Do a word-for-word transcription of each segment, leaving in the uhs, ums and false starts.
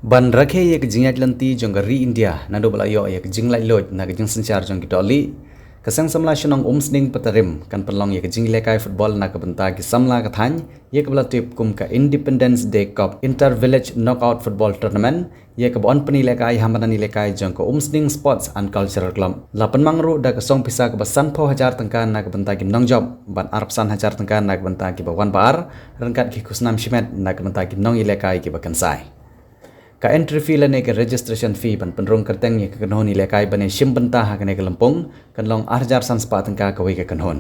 Ban rakhe ïa ka jingïaid lynti jong ka ri India naduh ba la ïoh ïa ka jinglaitluid na ka jingsynshar jong ki dohlieh, ka Seng Samla Shnong Umsning Patarim kan pynlong ïa ka jingïalehkai football na ka bynta ki samla ka thaiñ, ïa kaba la tip kum ka Independence Day Cup Inter Village Knockout Football Tournament, ïa kaba yn pynïalehkai ha madan ïalehkai jong ka Umsning Sports and Cultural Club. La pynmang ruh da ka song pisa kaba sanphew hajar tyngka na ka bynta ki nongjop bad arphew san hajar tyngka na ka bynta kiba wan ba ar, ryngkat ki khusnam shimet na ka bynta ki nongïalehkai kiba kynsai. Ka entry fee lane ka registration fee ban pynrung kyrteng ïa ka kynhun ïalehkai ban ïashim bynta ha kane ka lympung kan long ar hajar san spah tyngka kawei ka kynhun.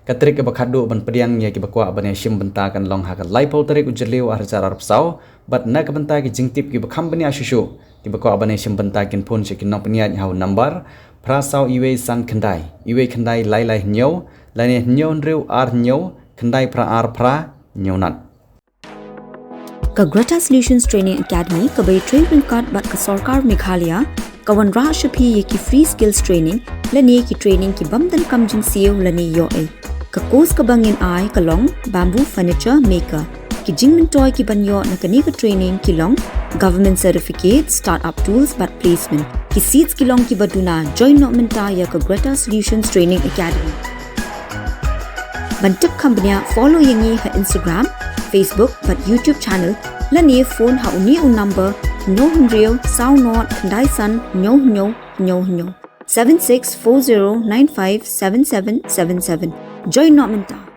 Ka tarik kaba khatduh ban pdiang ïa kiba kwah ban ïashim bynta kan long ha ka laiphew tarik u Jylliew ar hajar arphew saw, bad na ka bynta ki jingtip kiba kham bniah shuh shuh, kiba kwah ban ïashim bynta kin phone sha ki nongpynïaid ha u number phra saw iwei san khyndai, iwei khyndai lai lai hynñiew, lane hynñiew hynriew ar hynñiew, khyndai phra ar phra, hynñiew nat. Ka Greta Solutions Training Academy kaba ïatrei ryngkat bad ka Sorkar Meghalaya ka wanrah sha phi ïa ki free skills training lane ki training ki bym donkam jingsiew lane ïoh ei. Ka course kaba ngin ai ka long Bamboo Furniture Maker. Ki jingmyntoi kiban ïoh na kane ka training ki long Government Certificate, Startup Tools bad Placement. Ki seats ki long kiba duna. Join noh mynta ïa ka Greta Solutions Training Academy. Ban tip kham bniah, follow ïa ngi ha Instagram, Facebook bad YouTube channel, lane phone ha une u number hynñiew hynriew saw nod khyndai san hynñiew hynñiew hynñiew hynñiew, seven six four zero nine five seven seven seven seven. Join noh mynta.